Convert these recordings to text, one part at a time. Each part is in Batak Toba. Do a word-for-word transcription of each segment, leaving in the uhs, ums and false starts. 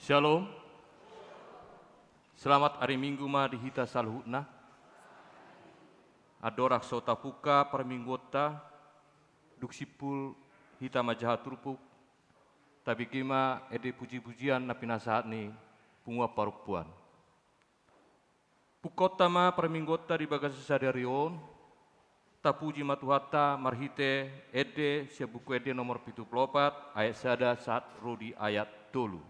Shalom. Selamat ari Minggu ma di hita saluhutna. Andorang so tapungka parmingguonta, dung simpul hita manjaha turpuk, tabege ma ende puji-pujian na pinasahat ni punguan parompuan. Pungkaonta ma parmingguonta di bagasan sadari on, tapuji ma Tuhanta marhite ende sian Buku Ende nomor pitu pulu opat, ayat sada sahat ro di ayat tolu.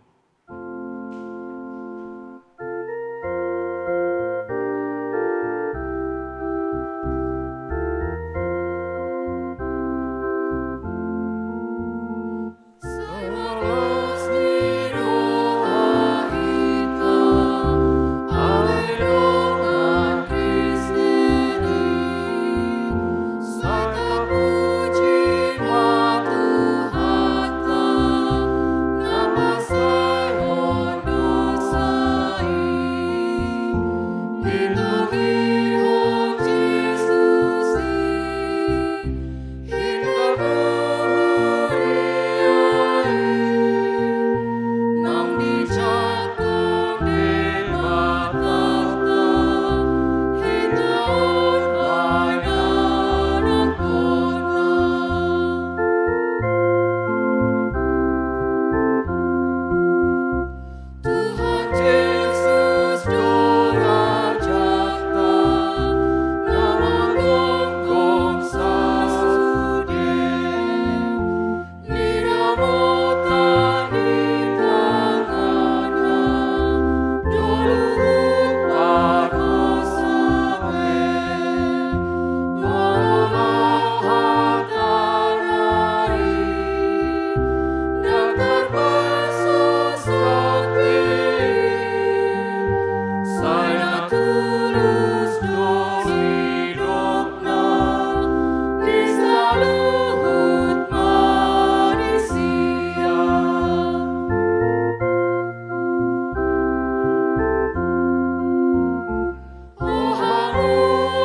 Tuhan Jesus do Rajanta, na manggonggom sasude. Niramotan ni tanganna do luhut parhosa be. Molo hatana i ndang tarbasos ate i, sai na tulus do nidokna di saluhut manisia. O hamu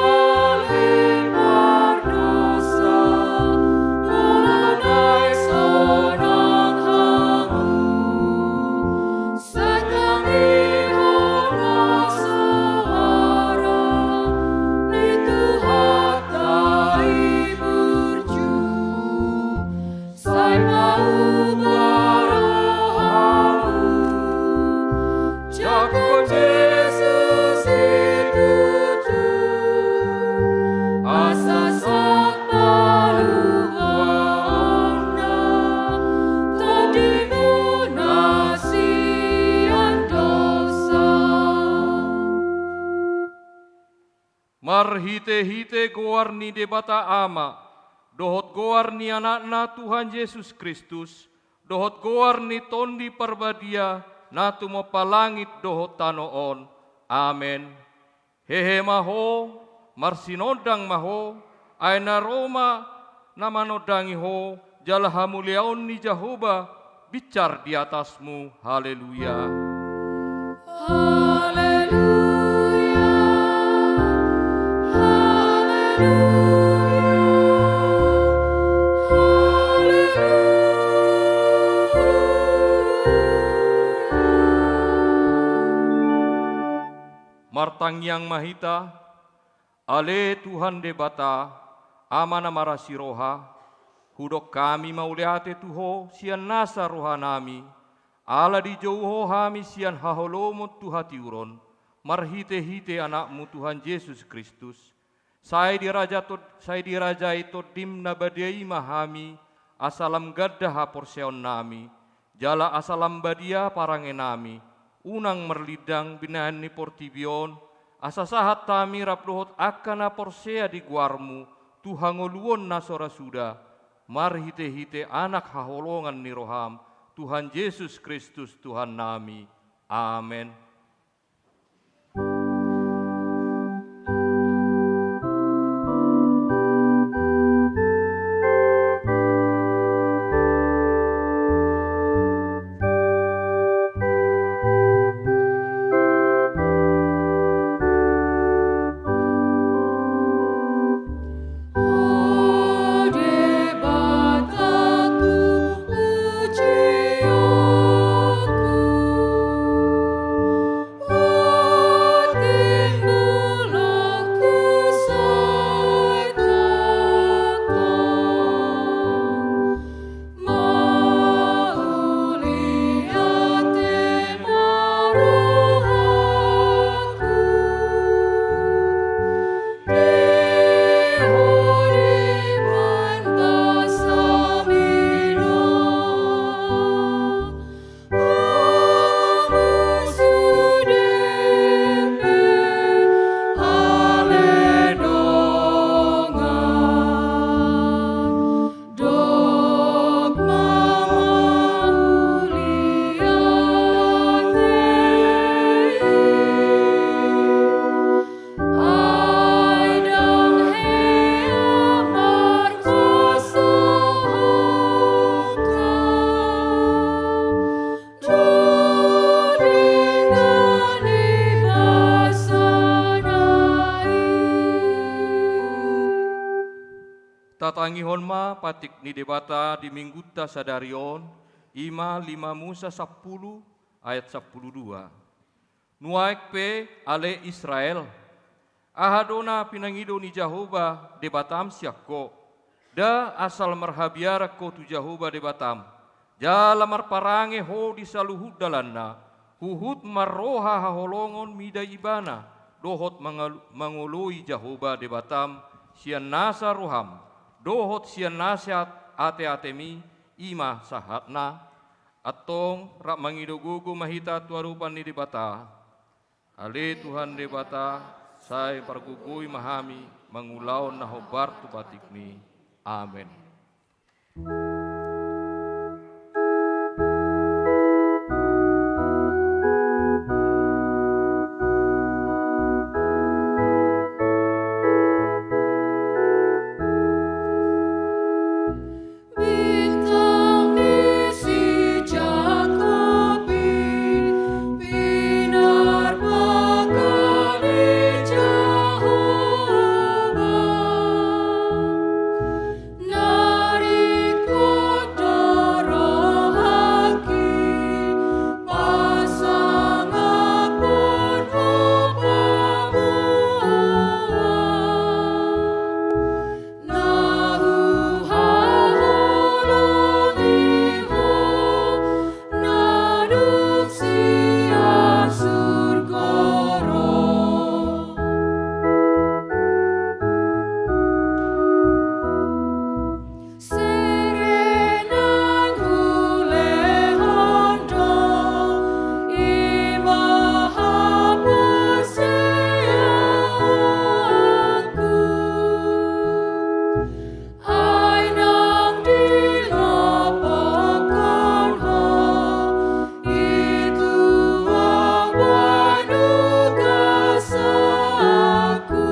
ale pardosa, molo naeng sonang hamu, sai tangihon ma soara ni Tuhanta i burju. Sai paubah rohamu, jangkon Jesus i tutu, asa sahat paluaonna tondimuna sian dosa. Marhitehite goar ni Debata Ama, dohot goar ni Anakna Tuhan Jesus Kristus, dohot goar ni Tondi Parbadia, na tumompa langit dohot tano on. Amen. Hehe ma ho, marsinondang ma ho, ai na ro ma na manondangi ho, jala hamuliaon ni Jahowa binsar di atasmu. Haleluya. Haleluya. Haleluya. Haleluya. Martangiang ma hita. Ale Tuhan Debata, Ama na marasi roha, hudok hami mauliate tu Ho sian nasa rohanami, ala dijou Ho hami sian haholomon tu hatiuron, marhitehite Anakmu Tuhan Jesus Kristus. Sai diraja tod-, sai dirajai Tondim na badia i ma hami, asa lam ganda haporseaonnami, jala asa lam badia parangenami, unang marlindang binahen ni portibi on, asa sahat hami rap dohot angka na porsea di goarmu tu hangoluon na so ra suda, marhitehite Anak haholongan ni roham, Tuhan Jesus Kristus Tuhannami. Amen. Tatangihon ma patik ni Debata di Minggunta sadari on, i ma lima Musa sampulu ayat sampulu dua. Nuaeng pe, ale Israel, aha do na pinangido ni Jahowa Debatam sian ho? Nda asal marhabiaran ho tu Jahowa Debatam, jala marparange ho di saluhut dalanna, huhut marroha haholongon mida Ibana, dohot mangal-, mangoloi Jahowa Debatam sian nasa roham, dohot sian nasa at-, ate-atemi, i ma sahatna. Antong rap mangido gogo ma hita tu adopan ni Debata. Ale Tuhan Debata, sai pargogoi ma hami mangulahon na hombar tu patikmi. Amen. Bintang ni si Jakob i, pinarbagal i Jahowa. Na ringkot do rohangki, pasangaphon ho paboa. Na huhaholongi ho, na dung sian surgo ro. Sere naeng hulehon do, i ma haporseaonku. Ai naeng dilopokhon ho, i tua banugasanku.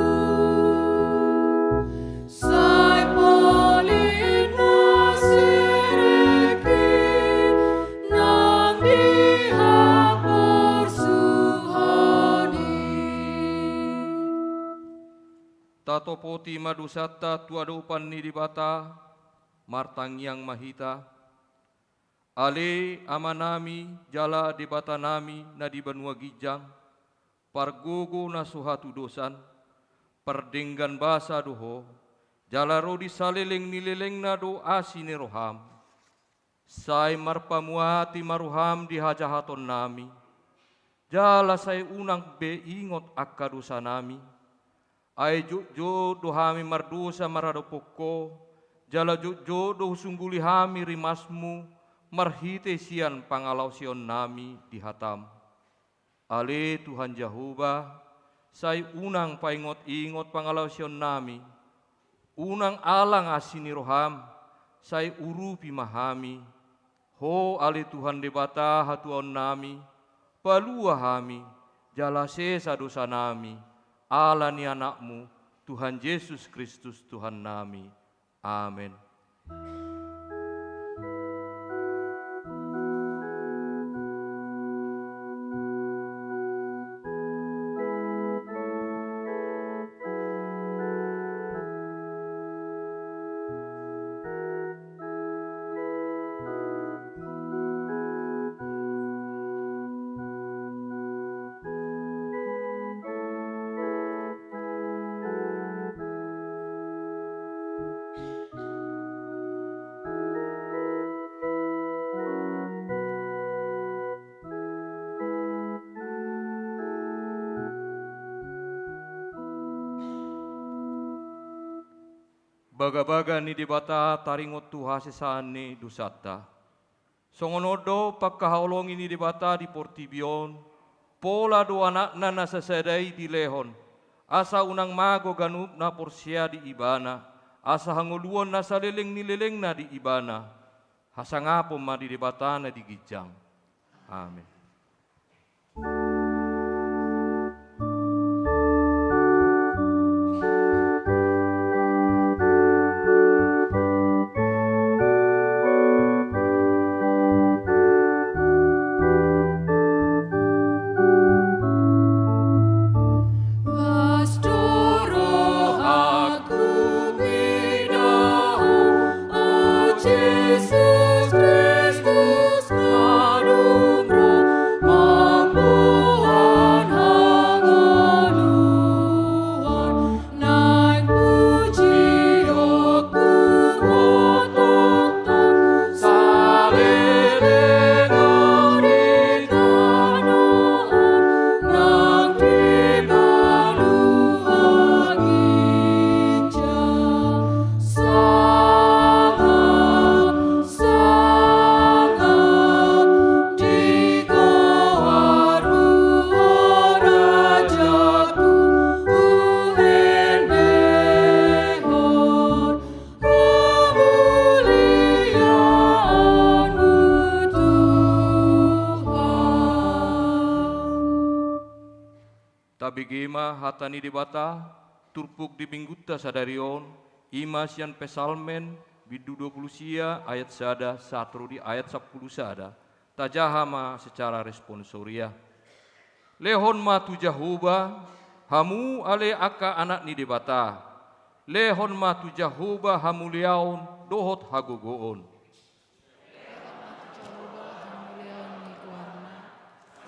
Sai polin ma sereki, naeng dihaporsuhon i. Tatopoti ma dosanta tu adopan ni Debata, martangiang ma hita. Ale Amanami jala Debatanami na di banua ginjang, pargogo na so hatudosan, pardenggan basa do ho, jala ro di saleleng ni lelengna do asi ni roham. Sai marpamuati ma roham di hajahatonnami, jala sai unang be ingot angka dosanami. Ai jotjot do hami mardosa maradophon ho, jala jotjot do husungguli hami rimasmu marhite sian pangalaosionnami di hatam. Ale Tuhan Jahowa, sai unang paingotingot pangalaosionnami. Unang alang asi ni roham, sai urupi ma hami. Ho ale Tuhan Debata hatuaonnami, palua hami, jala sesa dosanami, ala ni Anakmu, Tuhan Jesus Kristus Tuhannami. Amen. Bagabaga ni Debata taringot tu hasesaan ni dosanta. Songon on do pangkaholongi ni Debata di portibi on, pola do Anakna na sasada i dilehon, asa unang mago ganup na porsea di Ibana, asa hangoluan na saleleng ni lelengna di Ibana. Hasangapon ma di Debata na di ginjang. Amen. Las do rohangku mida hata ni Debata, turpuk di Minggunta sadari on, i ma sian Psalmen, bindu dua pulu sia, ayat sada sahat ro di ayat sampulu sada. Tajaha ma secara responsoria. Lehon ma tu Jahowa, hamu ale angka anak ni Debata. Lehon ma tu Jahowa hamuliaon dohot hagogoon. Lehon ma tu Jahowa hamuliaon ni goarna.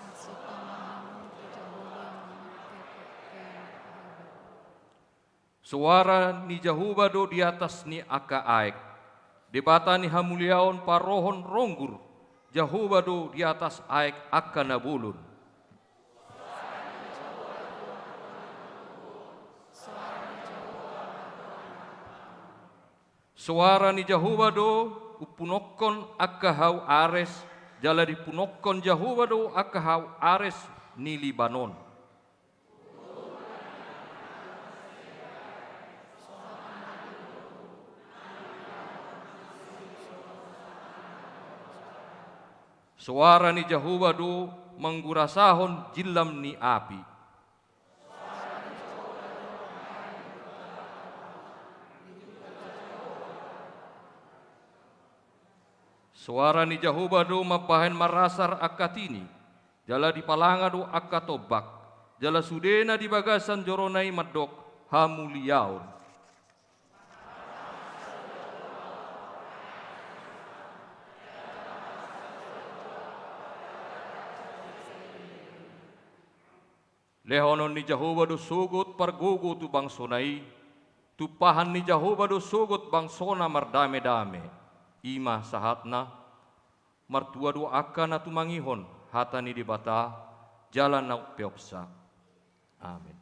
Marsomba ma hamu tu Jahowa mangkepekkean hagogoon. Soara ni Jahowa do di atas ni angka aek. Debata ni hamuliaon parohon ronggur. Jahowa do di atas aek angka na bolon. Soara ni Jahowa do umpunonhon angka hau ares, jala diumpunonhon Jahowa do angka hau ares ni Libanon. Soara ni Jahowa do manggurasahon jillam ni api. Soara ni Jahowa do mambahen marasar angka tini, jala dipalanga do angka tombak, jala sude na di bagasan jorona i mandok hamuliaon. Lehonon ni Jahowa do sogot pargogo tu bangsona i, tumpahan ni Jahowa do sogot bangsona mardamedame, i ma sahatna. Martua do angka na tumangihon hata ni Debata, jala na umpeopsa. Amen.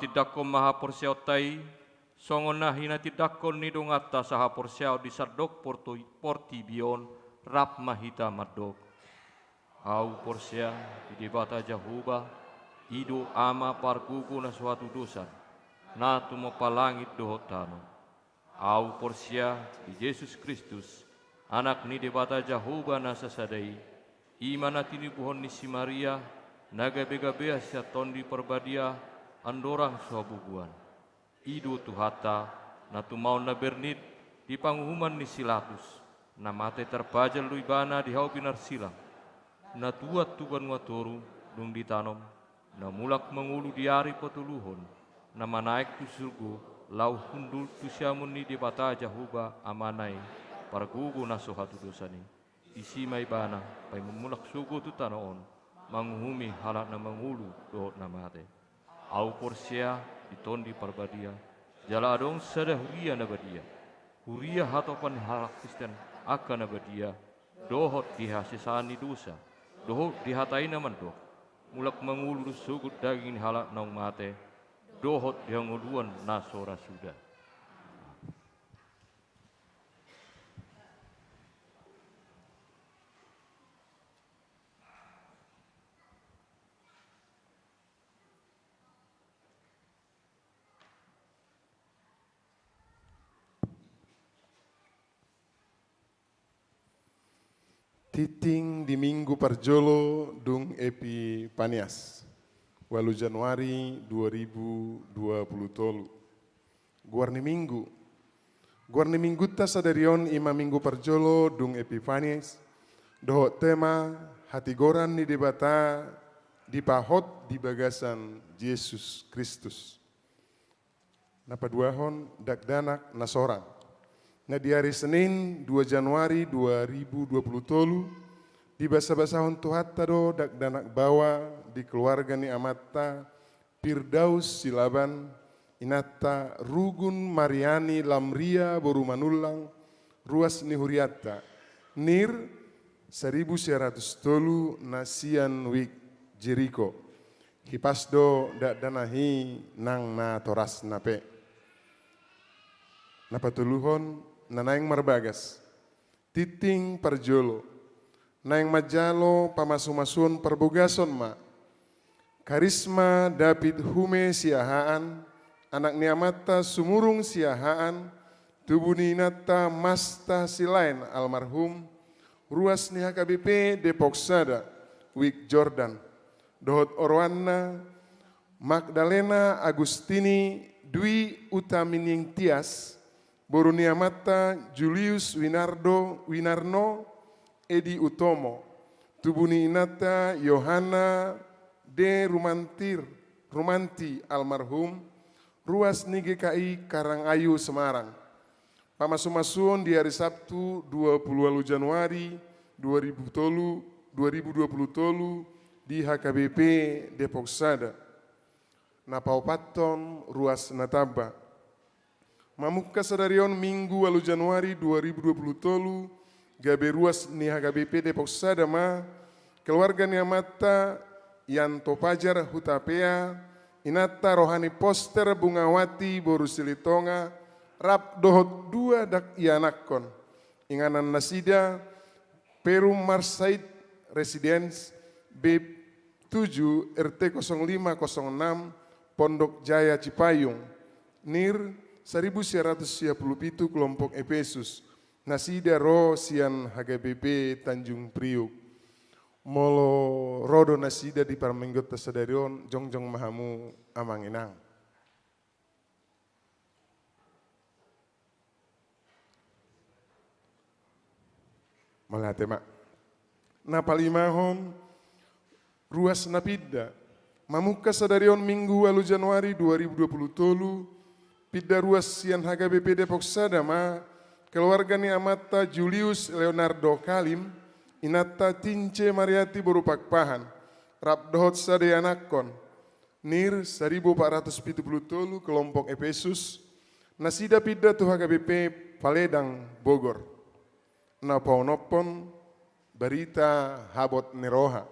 Tindangkon ma haporseaonta i, songon na hinatindangkon ni donganta sahaporseaon di sandok porto-, portibi on, rap ma hita mandok. Ahu porsea di Debata Jahowa, i do Ama pargogo na so hatudosan, na tumompa langit dohot tano. Ahu porsea di Jesus Kristus, Anak ni Debata Jahowa na sasada i, i ma na tinubuhon ni si Maria, na gabegabean sian Tondi Parbadia, andorang so habubuhan. I do Tuhanta, na tumaon na bernit di panguhuman ni si Latus, na mate tarpajal do Ibana di hau pinarsilang, na tuat tu banua toru, dung ditanom, na mulak mangolu di ari patoluhon, na manaek tu surgo, laho hundul tu siamun ni Debata Jahowa Amana i, pargogo na so hatudosan i. Disi ma Ibana paima mulak sogot tu tano on, manguhumi halak na mangolu dohot na mate. Ahu porsea di Tondi Parbadia, jala adong sada huria na badia, huria hatopan ni halak Kristen angka na badia, dohot di hasesaan ni dosa, dohot di hata i na mandok, mulak mangolu do sogot daging ni halak naung mate, dohot di hangoluan na so ra suda. Tingting di minggu parjolo dung Epipanias, ualu Januari dua ribu dua puluh tolu. Goar ni minggu. Goar ni minggunta sadari on i ma minggu parjolo dung Epipanias, dohot tema hatigoran ni Debata dipahot di bagasan Jesus Kristus. Na paduahon, dakdanak na sorang. Na di ari Senin, dua Januari dua ribu dua puluh tolu, dibasabasahon Tuhanta do dakdanak baoa di keluarga ni amanta Firdaus Silaban, inanta Rugun Mariani Lamria boru Manullang, ruas ni hurianta, Nir seribu sia ratus tolu, na sian Wijk Jeriko. Hipas do dakdanak i nang natorasna pe. Na patoluhon, na naeng marbagas. Tingting parjolo. Naeng manjalo pamasumasuon parbogason ma. Karisma David Hume Siahaan, anak ni amanta Sumurung Siahaan, tubu ni inanta Masta Silaen almarhum, ruas ni H K B P Depok Sada, Wijk Jordan. Dohot oroanna, Magdalena Agustini Dwi Utaminingtias, boru ni amanta Julius Winardo, Winarno, Edi Utomo, tubu ni inanta Yohana D Rumantir, Rumanti almarhum, ruas ni G K I Karangayu Semarang. Pamasumasuon di ari Sabtu dua puluh ualu Januari dua ribu tolu, dua ribu dua puluh tolu di H K B P Depok Sada. Na paopathon, ruas na tamba. Mamungka sadari on Minggu ualu Januari dua ribu dua puluh tolu, gabe ruas ni H K B P Depok Sada ma, keluarga ni amanta Yanto Pajar Hutapea, inanta rohani Poster Bungawati boru Silitonga, rap dohot dua dakjianakhon. Inganan nasida, Perum Marsait, Residence B tujuh, R T kosong lima kosong enam, Pondok Jaya Cipayung, Nir seribu sia ratus sia puluh pitu, kelompok Epesus, nasida ro sian H K B P Tanjung Priuk. Molo ro do nasida di parmingguonta sadari on, jongjong ma hamu amang inang. Mauliate ma. Na palimahon, ruas na pinda. Mamungka sadari on Minggu ualu Januari dua ribu dua puluh tolu, pinda ruas sian H K B P Depok Sada ma, keluarga ni amanta Julius Leonardo Kalim, inanta Tince Mariati boru Pakpahan, rap dohot sada ianakhon, Nir seribu empat ratus pitu puluh tolu, kelompok Epesus, nasida pinda tu H K B P Paledang, Bogor. Na paonomhon, barita habot ni roha.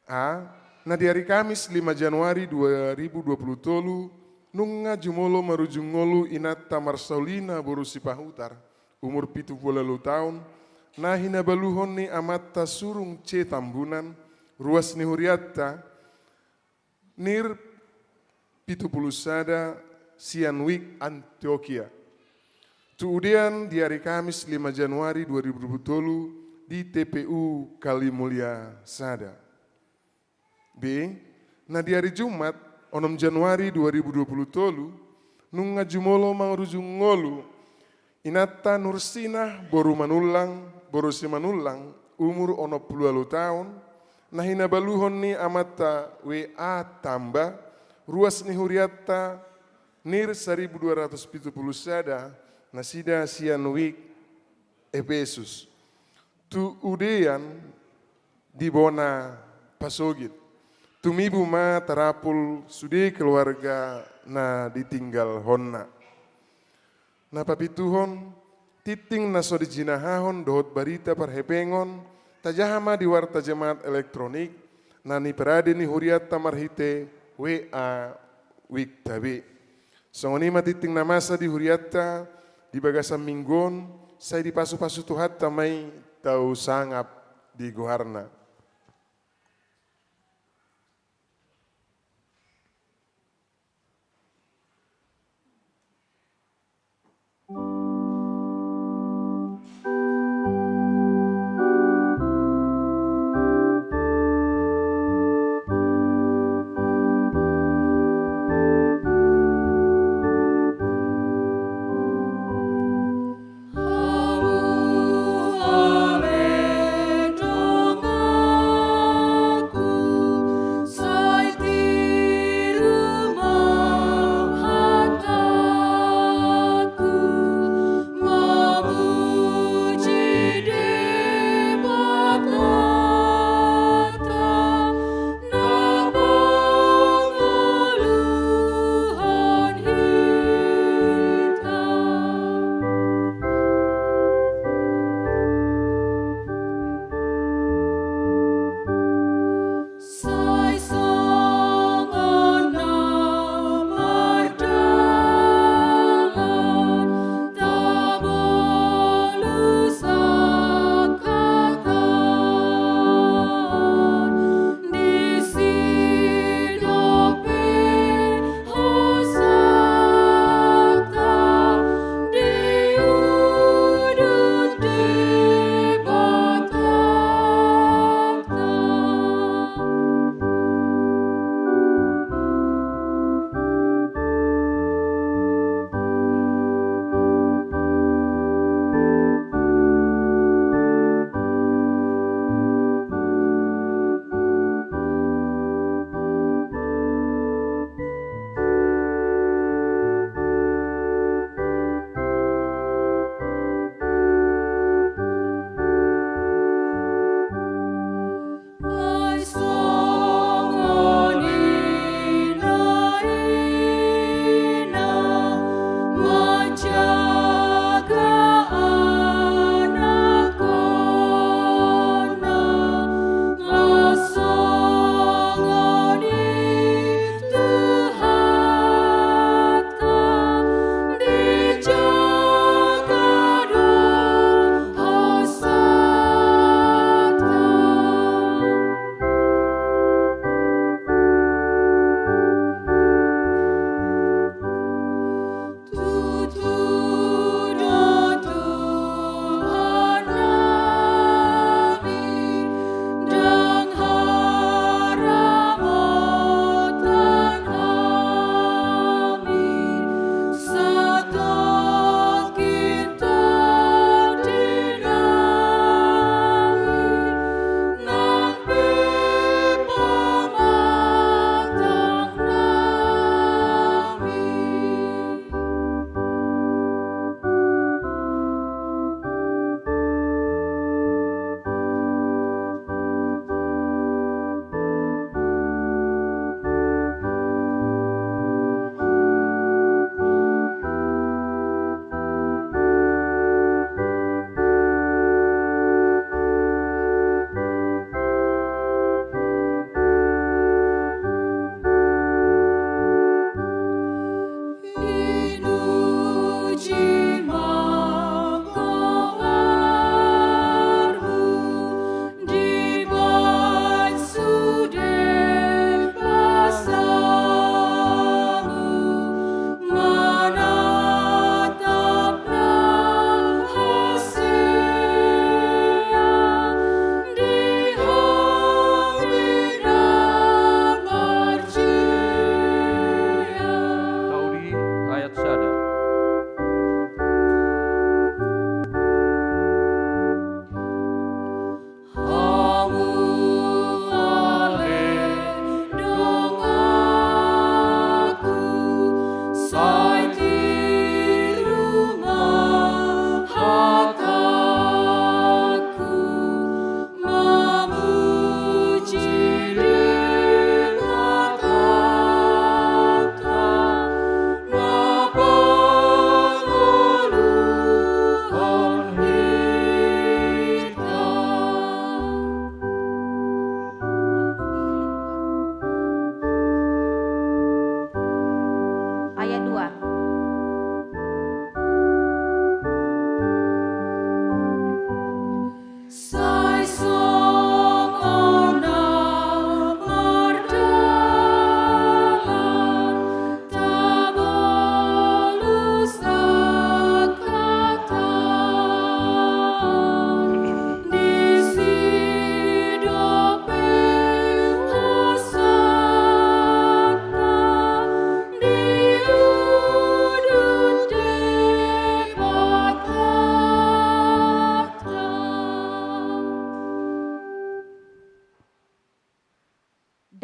A, Na di ari Kamis lima Januari dua ribu dua puluh tolu, nunga jumolo marujung ngolu inanta Marsaulina boru Sipahutar, umur pitu pulu ualu taon, na hinabaluhon ni amanta Surung C Tambunan, ruas ni hurianta, Nir pitu pulu sada, sian Wijk Antiokia. Tu udean di ari Kamis lima Januari dua ribu dua puluh tolu di T P U Kalimulia sada. B. Na di ari Jumat onom Januari dua ribu dua puluh tolu, nunga jumolo marujung ngolu inanta Nursinah boru Manullang, boru Simanullang, umur onom pulu ualu taon, na hinabaluhon ni amanta W A Tamba, ruas ni hurianta Nir saribu dua ratus pitu pulu sada, nasida sian Wijk Epesus. Tu udean di bona pasogit. Tumibu ma tarapul sude keluarga na ditinggalhonna. Na papituhon, tingting na so dijinahahon dohot barita parhepengon, tajaha ma di warta jemaat elektronik, na niparade ni hurianta marhite W A Wijk Tabe. Songon i ma tingting na masa di hurianta di bagasan minggu on, sai dipasupasu Tuhanta ma i tau sangap di goarna.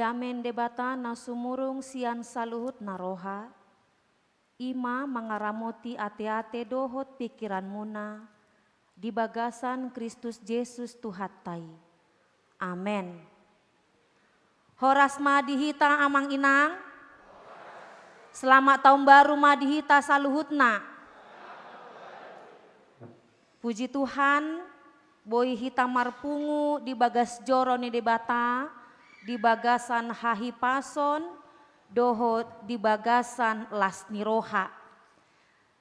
Dame ni Debata na sumurung sian saluhutna roha, i ma mangaramoti ateate dohot pingkiranmuna di bagasan Kristus Jesus Tuhanta i. Amen. Horas ma di hita amang inang. Selamat tahun baru ma di hita saluhutna. Puji Tuhan, boi hita marpungu di bagas joro ni Debata, di bagasan hahipason, dohot di bagasan las ni roha.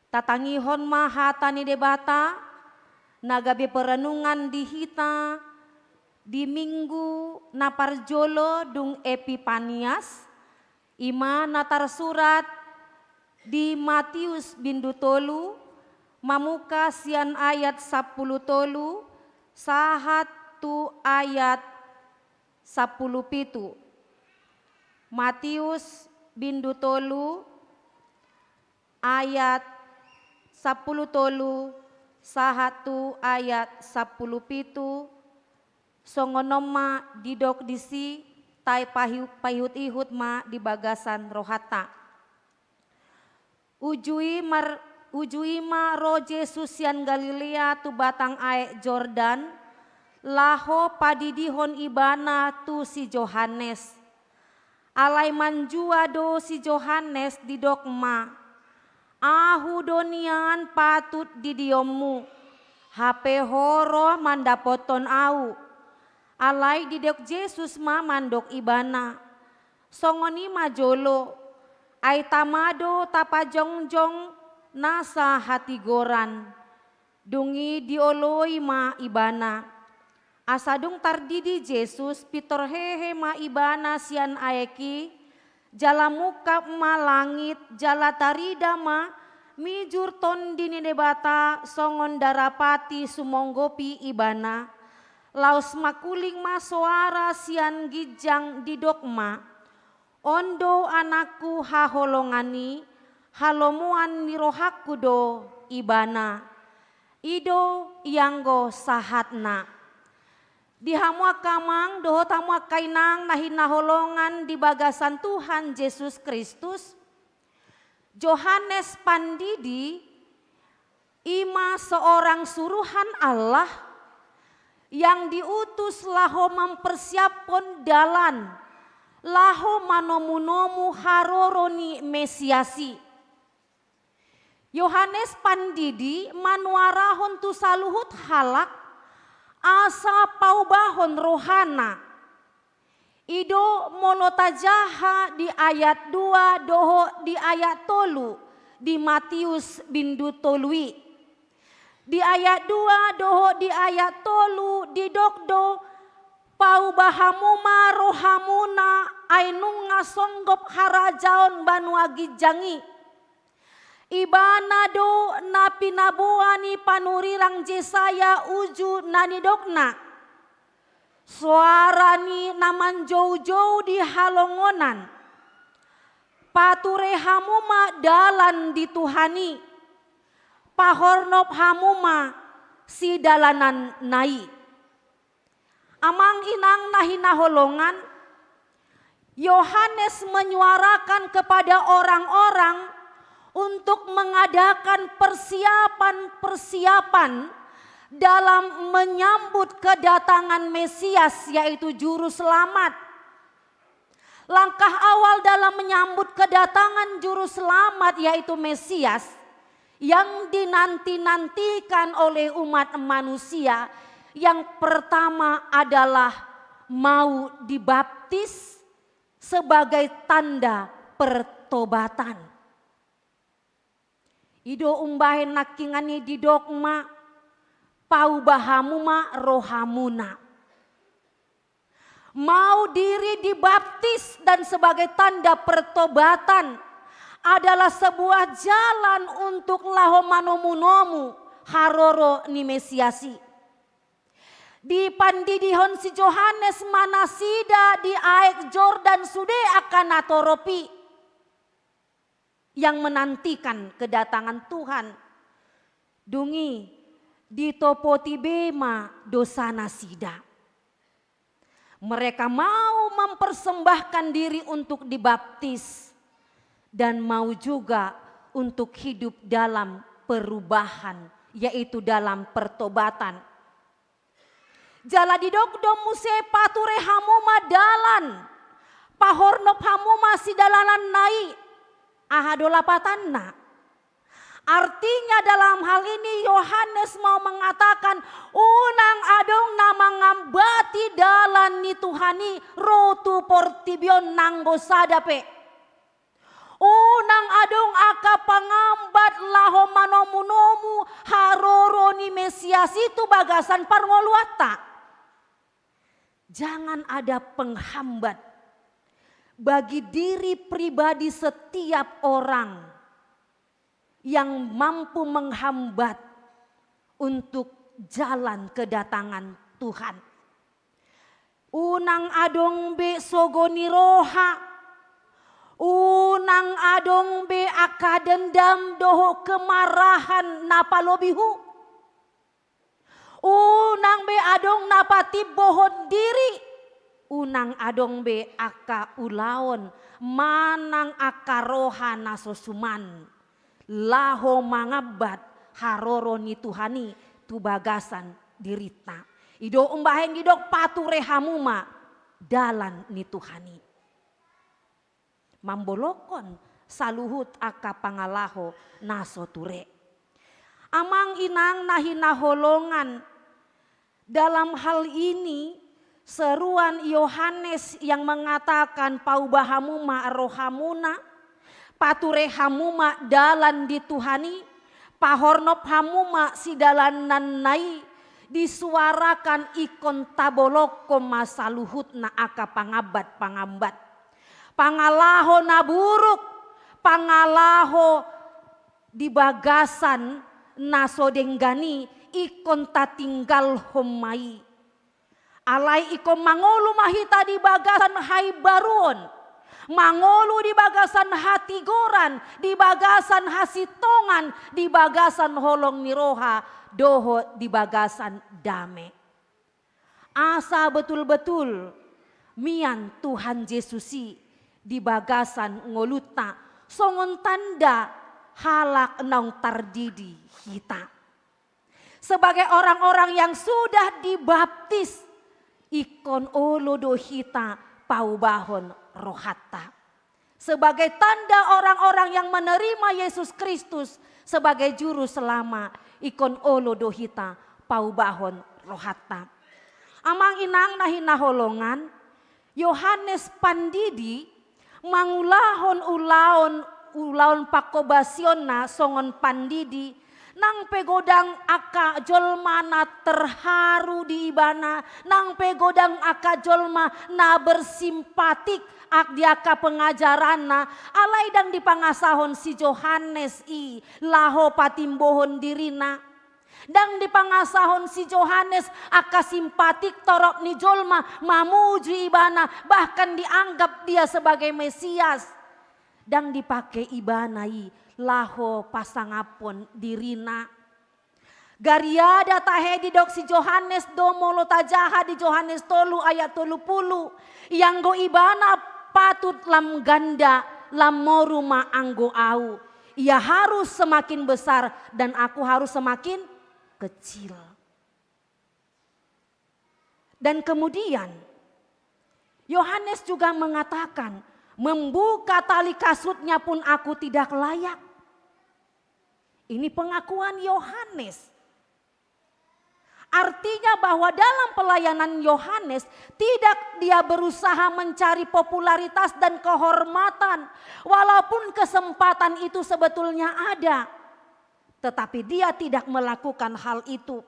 Tatangihon ma hata ni Debata, na gabe perenungan di hita, di minggu na parjolo dung Epipanias, i ma na tarsurat di Matius bindu tolu, mamungka sian ayat sampulu tolu, sahat tu ayat sampulu pitu. Matius bindu tolu, ayat sampulu tolu, sahat tu ayat sampulu pitu, songon on ma didok disi, tai pahiu-, paihut-ihut ma di bagasan rohanta. Uju i mar-, uju i ma ro Jesus sian Galilea tu batang aek Jordan, laho padidihon ibana tu si Johannes. Alai manjua do si Johannes, didok ma, "Ahu do nian patut didionmu, hape ho ro mandapothon ahu." Alai didok Jesus ma mandok ibana, "Songon i ma jolo, ai tama do tapajongjong nasa hatigoran." Dung i dioloi ma ibana. Asa dung tardidi Jesus, pintor hehe ma ibana sian aek i, jala mungkap ma langit, jala tarida ma mijur Tondi ni Debata songon darapati sumonggopi ibana. Laos mangkuling ma soara sian ginjang, didok ma, "On do Anakku haholongan i, halomoan ni rohangku do ibana." I do ianggo sahatna. Di hamu angka amang dohot hamu angka inang na hinaholongan di bagasan Tuhan Jesus Kristus, Johannes Pandidi i ma seorang suruhan Allah yang diutus laho mempersiaphon dalan laho manomunomu haroro ni Mesias i. Johannes Pandidi manuarahon tu saluhut halak asa paubahon rohana. I do molo tajaha di ayat dua dohot di ayat tolu di Matius bindu tolu i. Di ayat dua dohot di ayat tolu didok do, "Paubah hamu ma rohamuna, ai nunga songgop harajaon banua ginjang i." Ibana do na pinaboa ni panurirang Jesaya uju na nidokna, "Soara ni na manjoujou di halongonan, pature hamu ma dalan di Tuhan i, pahornop hamu ma sidalananna i." Amang inang na hinaholongan, Yohanes menyuarakan kepada orang-orang untuk mengadakan persiapan-persiapan dalam menyambut kedatangan Mesias, yaitu Juru Selamat. Langkah awal dalam menyambut kedatangan Juru Selamat, yaitu Mesias, yang dinanti-nantikan oleh umat manusia, yang pertama adalah mau dibaptis sebagai tanda pertobatan. I do umbahen nangkiningan i didok ma, "Paubah hamu ma rohamuna." Mau diri dibaptis dan sebagai tanda pertobatan adalah sebuah jalan untuk laho manomunomu haroro ni Mesias i. Dipandidihon si Johannes ma nasida di aek Jordan sude angka natorop i, yang menantikan kedatangan Tuhan. Dung i ditopoti be ma dosanasida. Mereka mau mempersembahkan diri untuk dibaptis dan mau juga untuk hidup dalam perubahan, yaitu dalam pertobatan. Jala didok do muse, pature hamu ma dalan, pahornop hamu ma sidalanan na i. Aha do lapatanna? Artinya, dalam hal ini Yohanes mau mengatakan, unang adong na mangambati dalan ni Tuhan i ro tu portibi on nanggo sada pe. Unang adong angka pangambat laho manomunomu haroro ni Mesias i tu bagasan parngoluanta. Jangan ada penghambat bagi diri pribadi setiap orang yang mampu menghambat untuk jalan kedatangan Tuhan. Unang adong be sogo ni roha, unang adong be angka dendam dohot kemarahan na palobihu. Unang be adong na patimbohon diri, unang adong be angka ulaon manang angka roha na so suman laho mangambat haroro ni Tuhan i tu bagasan dirinta. I do umbahen didok, pature hamu ma dalan ni Tuhan i. Mambolongkon saluhut angka pangalaho na so ture. Amang inang na hinaholongan, dalam hal ini seruan Yohanes yang mengatakan, pauba hamu ma rohamuna, pature hamu ma dalan di Tuhan i, pahornop hamu ma sidalanan na i, disuarakan ingkon tabolongkon ma saluhutna angka pangambat-pangambat. Pangalaho na buruk, pangalaho di bagasan na so denggan i, ingkon tatinggalhon ma i. Alai ingkon mangolu ma hita di bagasan haimbaruon, mangolu di bagasan hatigoran, di bagasan hasintongan, di bagasan holong ni roha, dohot di bagasan dame. Asa betul-betul mian Tuhan Jesus i di bagasan ngolunta songon tanda halak naung tardidi hita. Sebagai orang-orang yang sudah dibaptis, ingkon olo do hita paubahon rohanta. Sebagai tanda orang-orang yang menerima Yesus Kristus sebagai Juru Selama, ingkon olo do hita paubahon rohanta. Amang inang na hinaholongan, Yohanes Pandidi mangulahon ulaon, ulaon panghobasionna songon pandidi, nang pe godang angka jolma na terharu di ibana, nang pe godang angka jolma na bersimpatik ak-, di angka pengajaranna, alai ndang dipangasahon si Johannes i laho patimbohon dirina. Ndang dipangasahon si Johannes angka simpatik torop ni jolma mamuji ibana, bahkan dianggap dia sebagai Mesias. Ndang dipake ibana i laho pasangaphon dirina. Gariada tahe didok si Johannes do molo tajaha di Johannes tolu ayat tolu pulu, ianggo ibana patut lam ganda, lam moru ma anggo au. Ia harus semakin besar dan aku harus semakin kecil. Dan kemudian Yohanes juga mengatakan, membuka tali kasutnya pun aku tidak layak. Ini pengakuan Yohanes. Artinya bahwa dalam pelayanan Yohanes, tidak dia berusaha mencari popularitas dan kehormatan, walaupun kesempatan itu sebetulnya ada. Tetapi dia tidak melakukan hal itu.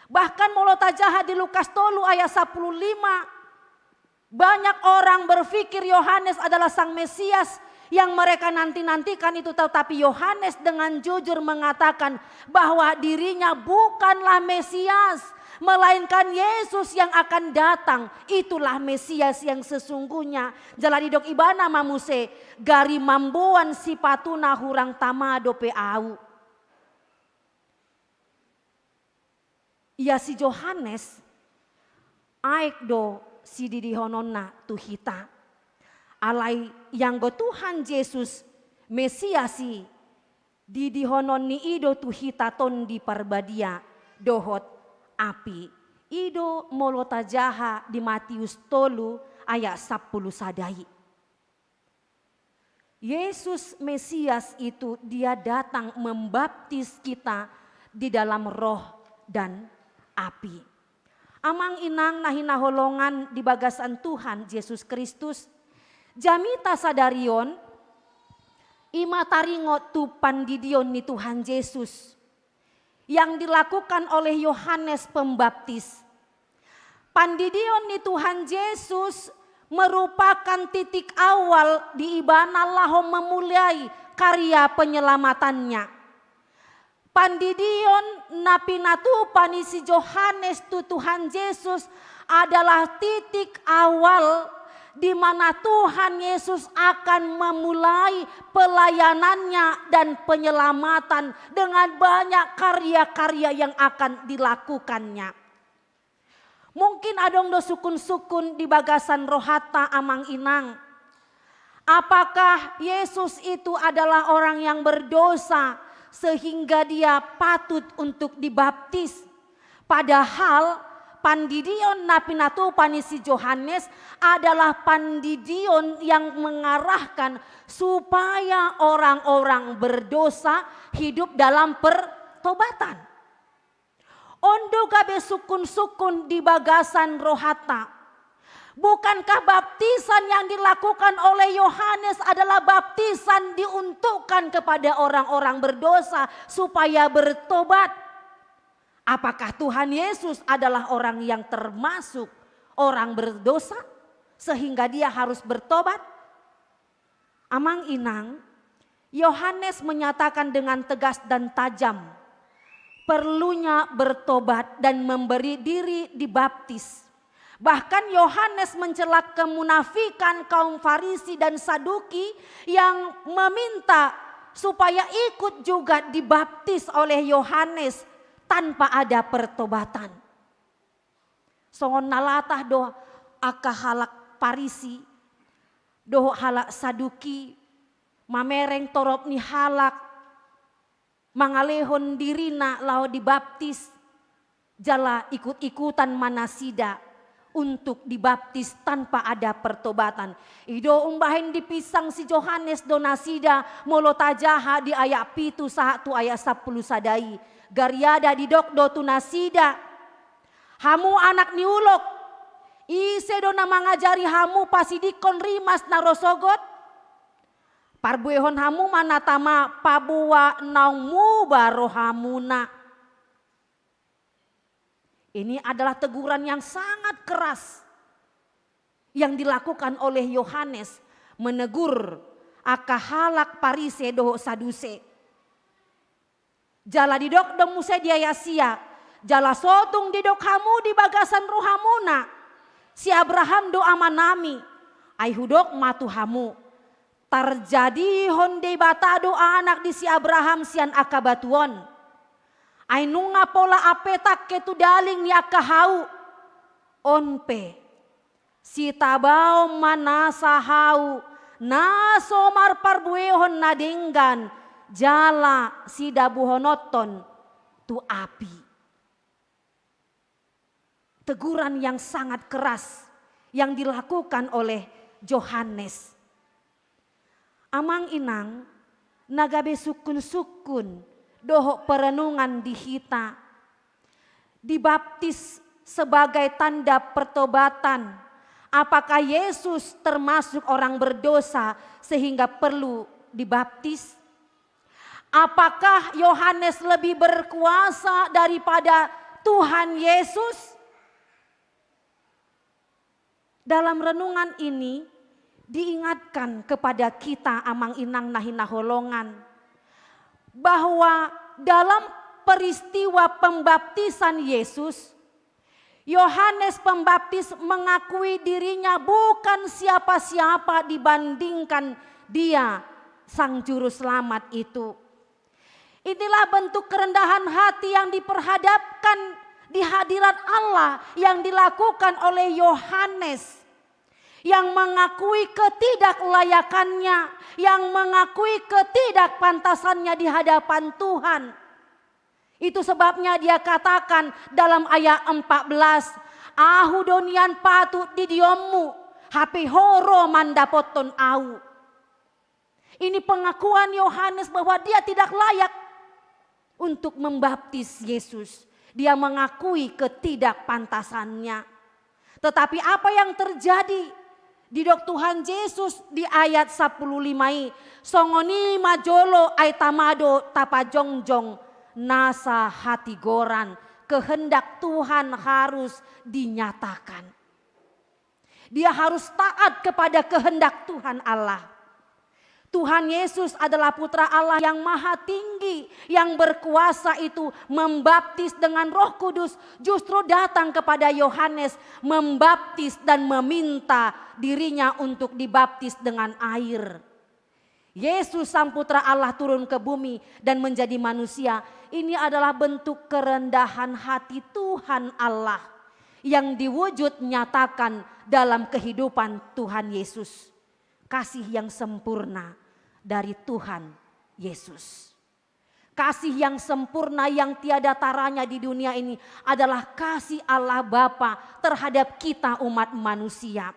Bahkan molo tajaha di Lukas tolu ayat sapuluh lima, banyak orang berpikir Yohanes adalah sang Mesias yang mereka nanti-nantikan itu, tetapi Yohanes dengan jujur mengatakan bahwa dirinya bukanlah Mesias, melainkan Yesus yang akan datang, itulah Mesias yang sesungguhnya. Jala didok ibana ma muse, gari mamboan sipatuna hurang tama dope au. Ia si Johannes, aek do sididihononna tu hita. Alai ianggo Tuhan Jesus Mesias i, didihononni i do tu hita Tondi Parbadia dohot api. I do molo tajaha di Matius tolu ayat sampulu sada i. Yesus Mesias itu, Dia datang membaptis kita di dalam Roh dan api. Amang inang na hinaholongan di bagasan Tuhan Jesus Kristus, jamita sadari on i ma taringot tu pandidion ni Tuhan Jesus yang dilakukan oleh Yohanes Pembaptis. Pandidion ni Tuhan Jesus merupakan titik awal di Ibana laho memulai karya penyelamatannya. Pandidion na pinatupa ni si Johannes tu Tuhan Jesus adalah titik awal di mana Tuhan Yesus akan memulai pelayanannya dan penyelamatan dengan banyak karya-karya yang akan dilakukannya. Mungkin adong do sukun-sukun di bagasan rohanta, amang inang. Apakah Yesus itu adalah orang yang berdosa sehingga Dia patut untuk dibaptis? Padahal pandidion na pinatupa ni si Johannes adalah pandidion yang mengarahkan supaya orang-orang berdosa hidup dalam pertobatan. On do gabe sukun-sukun di bagasan rohanta. Bukankah baptisan yang dilakukan oleh Yohanes adalah baptisan diuntukkan kepada orang-orang berdosa supaya bertobat? Apakah Tuhan Yesus adalah orang yang termasuk orang berdosa sehingga Dia harus bertobat? Amang inang, Yohanes menyatakan dengan tegas dan tajam perlunya bertobat dan memberi diri dibaptis. Bahkan Yohanes mencela kemunafikan kaum Farisi dan Saduki yang meminta supaya ikut juga dibaptis oleh Yohanes tanpa ada pertobatan. Songon na latah do angka halak Parisi dohot halak Saduki mamereng torop ni halak, mangalehon dirina laho dibaptis, jala ikut-ikutan ma nasida untuk dibaptis tanpa ada pertobatan. I do umbahen dipinsang si Johannes do nasida molo tajaha di ayat pitu sahat tu ayat sampulu sada i. Gariada didok do tu nasida, "Hamu anak ni ulok, ise do na mangajari hamu pasidingkon rimas na ro sogot? Parbuehon hamu ma na tama paboa naung muba rohamuna." Ini adalah teguran yang sangat keras yang dilakukan oleh Yohanes menegur angka halak Parise dohot Saduse. Jala didok do muse di ayat sia, "Jala so tung didok hamu di bagasan rohamuna, si Abraham do amanami. Ai hudok ma tu hamu, tarjadihon Debata do anak di si Abraham sian angka batu on. Ai nunga pola ampe tangke tu daling ni angka hau. On pe, sitabaon ma nasa hau na so marparbuehon na denggan, jala sidabuhononton tu api." Teguran yang sangat keras yang dilakukan oleh Johannes. Amang inang, na gabe sungkun-sungkun dohot perenungan di hita. Dibaptis sebagai tanda pertobatan. Apakah Yesus termasuk orang berdosa sehingga perlu dibaptis? Apakah Yohanes lebih berkuasa daripada Tuhan Yesus? Dalam renungan ini diingatkan kepada kita, amang inang na hinaholongan, bahwa dalam peristiwa pembaptisan Yesus, Yohanes Pembaptis mengakui dirinya bukan siapa-siapa dibandingkan Dia, Sang Juru Selamat itu. Inilah bentuk kerendahan hati yang diperhadapkan di hadirat Allah yang dilakukan oleh Yohanes, yang mengakui ketidaklayakannya, yang mengakui ketidakpantasannya di hadapan Tuhan. Itu sebabnya dia katakan dalam ayat empat belas, "Ahu do nian patut didionmu, hape Ho ro mandapothon ahu." Ini pengakuan Yohanes bahwa dia tidak layak untuk membaptis Yesus. Dia mengakui ketidakpantasannya. Tetapi apa yang terjadi? Didok Tuhan Yesus di ayat sapuluh lima i, "Songon i ma jolo ai tama do tapajongjong nasa hatigoran." Kehendak Tuhan harus dinyatakan. Dia harus taat kepada kehendak Tuhan Allah. Tuhan Yesus adalah Putra Allah yang Maha Tinggi, yang berkuasa itu membaptis dengan Roh Kudus, justru datang kepada Yohanes, membaptis dan meminta dirinya untuk dibaptis dengan air. Yesus, Sang Putra Allah, turun ke bumi dan menjadi manusia. Ini adalah bentuk kerendahan hati Tuhan Allah yang diwujud nyatakan dalam kehidupan Tuhan Yesus. Kasih yang sempurna dari Tuhan Yesus. Kasih yang sempurna yang tiada taranya di dunia ini adalah kasih Allah Bapa terhadap kita, umat manusia.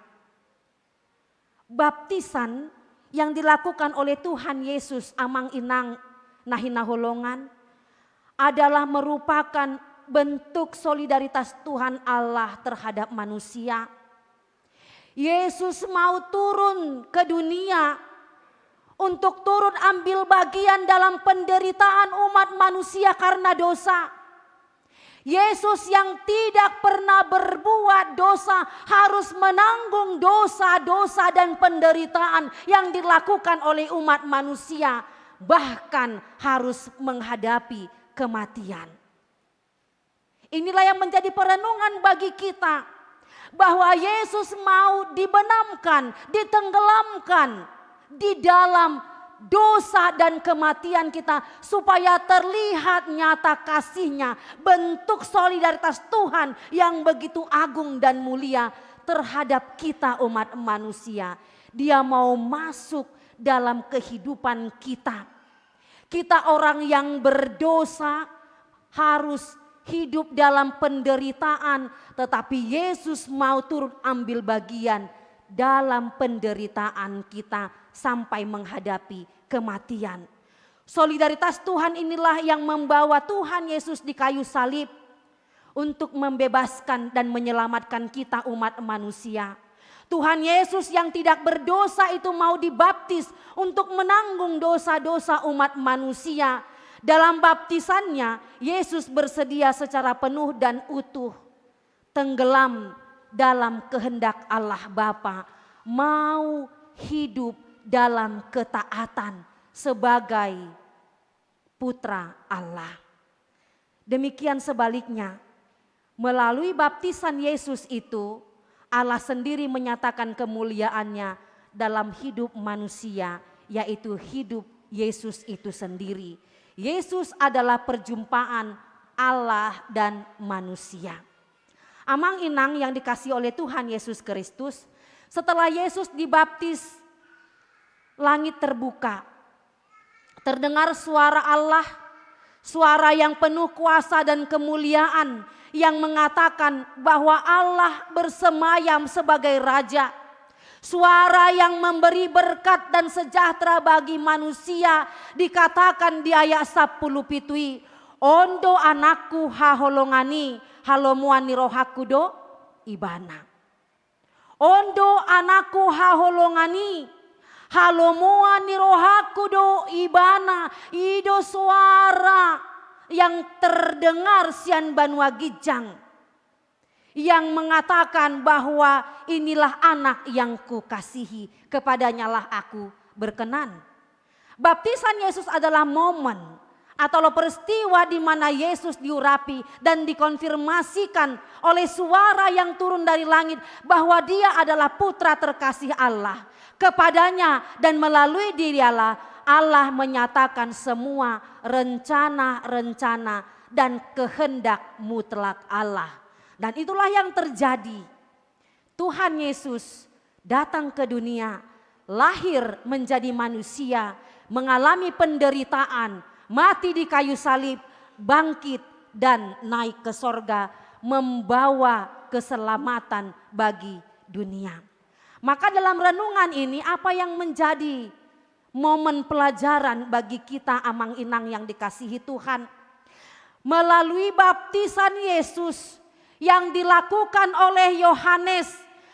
Baptisan yang dilakukan oleh Tuhan Yesus, amang inang na hinaholongan, adalah merupakan bentuk solidaritas Tuhan Allah terhadap manusia. Yesus mau turun ke dunia untuk turut ambil bagian dalam penderitaan umat manusia karena dosa. Yesus yang tidak pernah berbuat dosa harus menanggung dosa-dosa dan penderitaan yang dilakukan oleh umat manusia, bahkan harus menghadapi kematian. Inilah yang menjadi perenungan bagi kita, bahwa Yesus mau dibenamkan, ditenggelamkan di dalam dosa dan kematian kita, supaya terlihat nyata kasih-Nya, bentuk solidaritas Tuhan yang begitu agung dan mulia terhadap kita, umat manusia. Dia mau masuk dalam kehidupan kita. Kita orang yang berdosa harus hidup dalam penderitaan, tetapi Yesus mau turut ambil bagian dalam penderitaan kita sampai menghadapi kematian. Solidaritas Tuhan inilah yang membawa Tuhan Yesus di kayu salib untuk membebaskan dan menyelamatkan kita, umat manusia. Tuhan Yesus yang tidak berdosa itu mau dibaptis untuk menanggung dosa-dosa umat manusia. Dalam baptisan-Nya, Yesus bersedia secara penuh dan utuh tenggelam dalam kehendak Allah Bapa, mau hidup dalam ketaatan sebagai Putra Allah. Demikian sebaliknya, melalui baptisan Yesus itu, Allah sendiri menyatakan kemuliaan-Nya dalam hidup manusia, yaitu hidup Yesus itu sendiri. Yesus adalah perjumpaan Allah dan manusia. Amang inang yang dikasihi oleh Tuhan Yesus Kristus, setelah Yesus dibaptis, langit terbuka. Terdengar suara Allah, suara yang penuh kuasa dan kemuliaan, yang mengatakan bahwa Allah bersemayam sebagai Raja. Suara yang memberi berkat dan sejahtera bagi manusia dikatakan di ayat sapuluh pitu i, "On do Anakku haholongan i, halomoan ni rohangku do Ibana." On do Anakku haholongan i, halomoan ni rohangku do Ibana. I do suara yang terdengar sian banua ginjang yang mengatakan bahwa inilah Anak yang Kukasihi, kepadanyalah Aku berkenan. Baptisan Yesus adalah momen atau peristiwa di mana Yesus diurapi dan dikonfirmasikan oleh suara yang turun dari langit bahwa Dia adalah Putra terkasih Allah. Kepadanya dan melalui Dialah Allah menyatakan semua rencana-rencana dan kehendak mutlak Allah. Dan itulah yang terjadi. Tuhan Yesus datang ke dunia, lahir menjadi manusia, mengalami penderitaan, mati di kayu salib, bangkit, dan naik ke sorga, membawa keselamatan bagi dunia. Maka dalam renungan ini, apa yang menjadi momen pelajaran bagi kita, amang inang yang dikasihi Tuhan? Melalui baptisan Yesus yang dilakukan oleh Yohanes,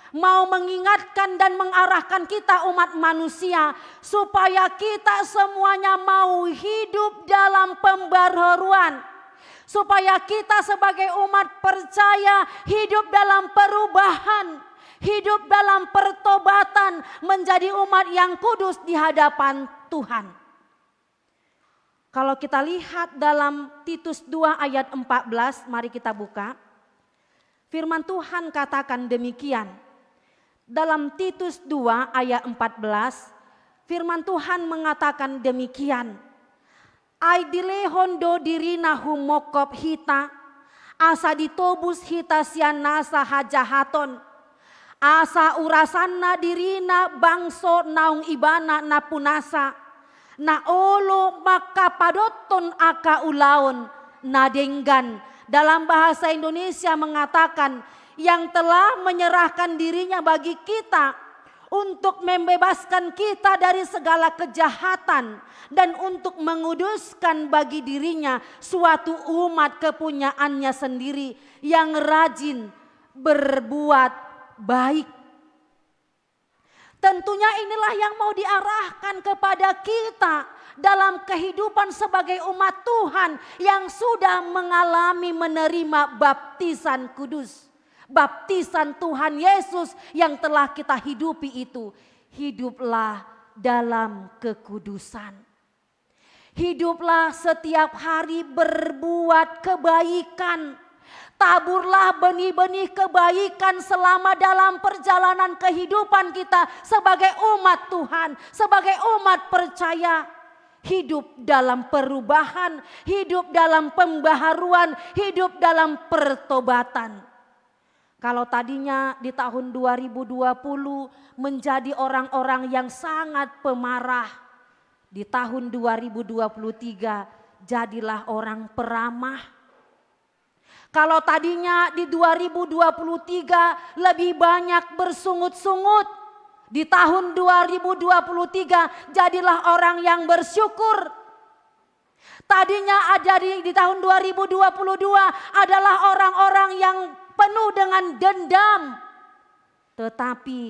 mau mengingatkan dan mengarahkan kita, umat manusia, supaya kita semuanya mau hidup dalam pembaharuan, supaya kita sebagai umat percaya hidup dalam perubahan, hidup dalam pertobatan, menjadi umat yang kudus di hadapan Tuhan. Kalau kita lihat dalam Titus dua ayat empat belas, mari kita buka. Firman Tuhan katakan demikian. Dalam Titus dua ayat empat belas, firman Tuhan mengatakan demikian. Ai dilehon do dirina humongkop hita, asa ditobus hita sian nasa hajahaton. Asa urasanna dirina bangso naung ibana na punasa, na olo mangkapadothon angka ulaon na denggan. Dalam bahasa Indonesia mengatakan, yang telah menyerahkan dirinya bagi kita untuk membebaskan kita dari segala kejahatan dan untuk menguduskan bagi dirinya suatu umat kepunyaannya sendiri yang rajin berbuat baik. Tentunya inilah yang mau diarahkan kepada kita dalam kehidupan sebagai umat Tuhan yang sudah mengalami menerima baptisan kudus. Baptisan Tuhan Yesus yang telah kita hidupi itu. Hiduplah dalam kekudusan. Hiduplah setiap hari berbuat kebaikan. Taburlah benih-benih kebaikan selama dalam perjalanan kehidupan kita sebagai umat Tuhan, sebagai umat percaya. Hidup dalam perubahan, hidup dalam pembaharuan, hidup dalam pertobatan. Kalau tadinya di tahun dua ribu dua puluh menjadi orang-orang yang sangat pemarah, di tahun dua ribu dua puluh tiga jadilah orang peramah. Kalau tadinya di dua ribu dua puluh tiga lebih banyak bersungut-sungut, di tahun dua ribu dua puluh tiga jadilah orang yang bersyukur. Tadinya a-, jadi di tahun dua ribu dua puluh dua adalah orang-orang yang penuh dengan dendam. Tetapi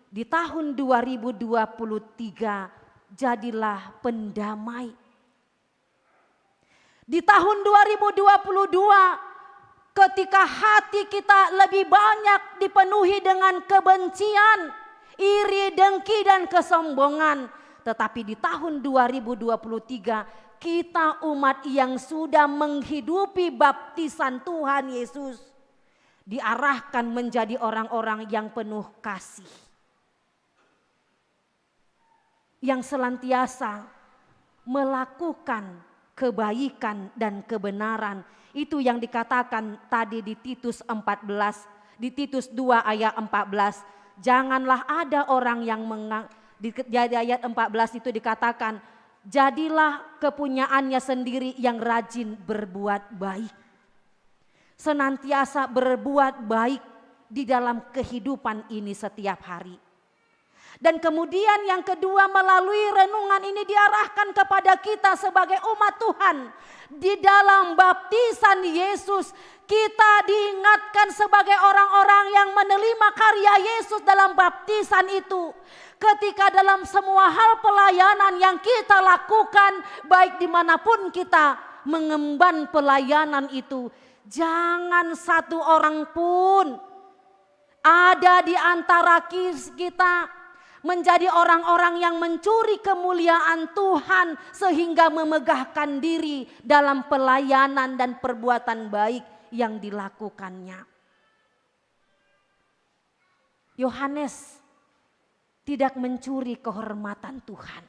di tahun dua ribu dua puluh tiga jadilah pendamai. Di tahun dua ribu dua puluh dua, ketika hati kita lebih banyak dipenuhi dengan kebencian, iri, dengki, dan kesombongan. Tetapi di tahun dua ribu dua puluh tiga, kita umat yang sudah menghidupi baptisan Tuhan Yesus, diarahkan menjadi orang-orang yang penuh kasih, yang senantiasa melakukan kebaikan dan kebenaran. Itu yang dikatakan tadi di Titus empat belas, di Titus dua ayat empat belas. Janganlah ada orang yang menga-, di, di ayat empat belas itu dikatakan, "Jadilah kepunyaannya sendiri yang rajin berbuat baik." Senantiasa berbuat baik di dalam kehidupan ini setiap hari. Dan kemudian yang kedua, melalui renungan ini diarahkan kepada kita sebagai umat Tuhan. Di dalam baptisan Yesus, kita diingatkan sebagai orang-orang yang menerima karya Yesus dalam baptisan itu. Ketika dalam semua hal pelayanan yang kita lakukan, baik dimanapun kita mengemban pelayanan itu, jangan satu orang pun ada di antara kis-, kita menjadi orang-orang yang mencuri kemuliaan Tuhan sehingga memegahkan diri dalam pelayanan dan perbuatan baik yang dilakukannya. Yohanes tidak mencuri kehormatan Tuhan.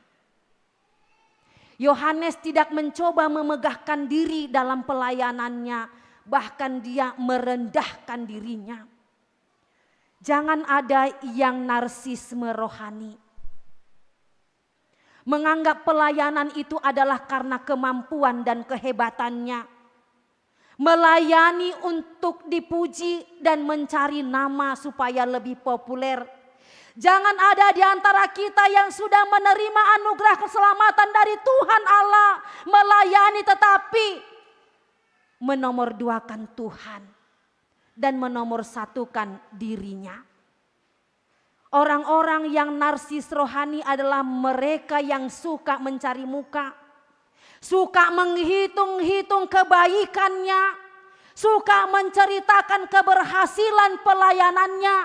Yohanes tidak mencoba memegahkan diri dalam pelayanannya, bahkan dia merendahkan dirinya. Jangan ada yang narsisme rohani. Menganggap pelayanan itu adalah karena kemampuan dan kehebatannya. Melayani untuk dipuji dan mencari nama supaya lebih populer. Jangan ada di antara kita yang sudah menerima anugerah keselamatan dari Tuhan Allah, melayani tetapi menomorduakan Tuhan dan menomorsatukan dirinya. Orang-orang yang narsis rohani adalah mereka yang suka mencari muka, suka menghitung-hitung kebaikannya, suka menceritakan keberhasilan pelayanannya.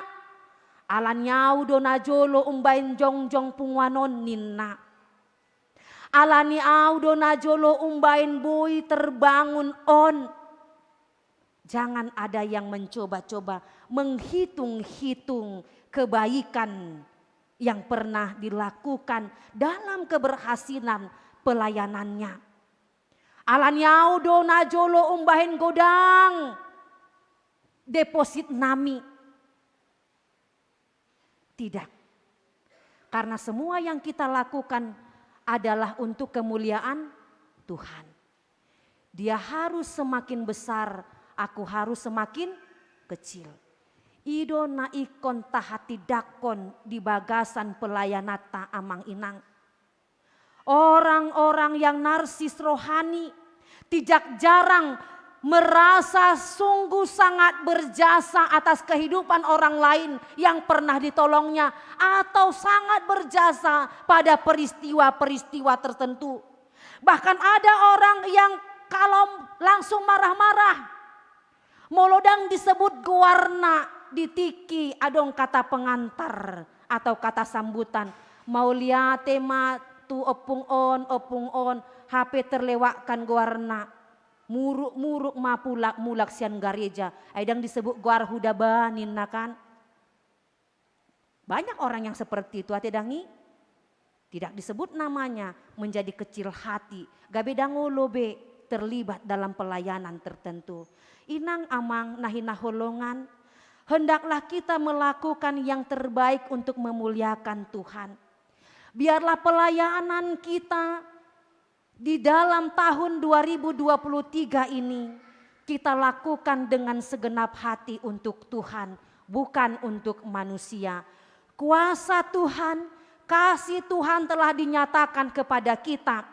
Alani ahu do na jolo umbaen jongjong punguan on, ninna. Alani ahu do na jolo umbaen boi terbangun on. Jangan ada yang mencoba-coba menghitung-hitung kebaikan yang pernah dilakukan dalam keberhasilan pelayanannya. Alani ahu do na jolo umbaen godang deposit nami. Tidak. Karena semua yang kita lakukan adalah untuk kemuliaan Tuhan. Dia harus semakin besar, aku harus semakin kecil. I do na ingkon tahatindangkon di bagasan pelayananta, amang inang. Orang-orang yang narsis rohani tidak jarang merasa sungguh sangat berjasa atas kehidupan orang lain yang pernah ditolongnya, atau sangat berjasa pada peristiwa-peristiwa tertentu. Bahkan ada orang yang kalau langsung marah-marah, molo ndang disebut goarna di tingki adong kata pengantar atau kata sambutan. Mauliate ma tu ompung on, ompung on, hape terlewatkan goarna. Muruk-muruk ma pulak mulak sian gareja. Ai ndang disebut goar huda ba, ninna kan. Banyak orang yang seperti itu, ate ndang i? Tidak disebut namanya, menjadi kecil hati, gabe ndang olo be terlibat dalam pelayanan tertentu. Inang amang na hinaholongan, hendaklah kita melakukan yang terbaik untuk memuliakan Tuhan. Biarlah pelayanan kita di dalam tahun dua ribu dua puluh tiga ini, kita lakukan dengan segenap hati untuk Tuhan, bukan untuk manusia. Kuasa Tuhan, kasih Tuhan telah dinyatakan kepada kita.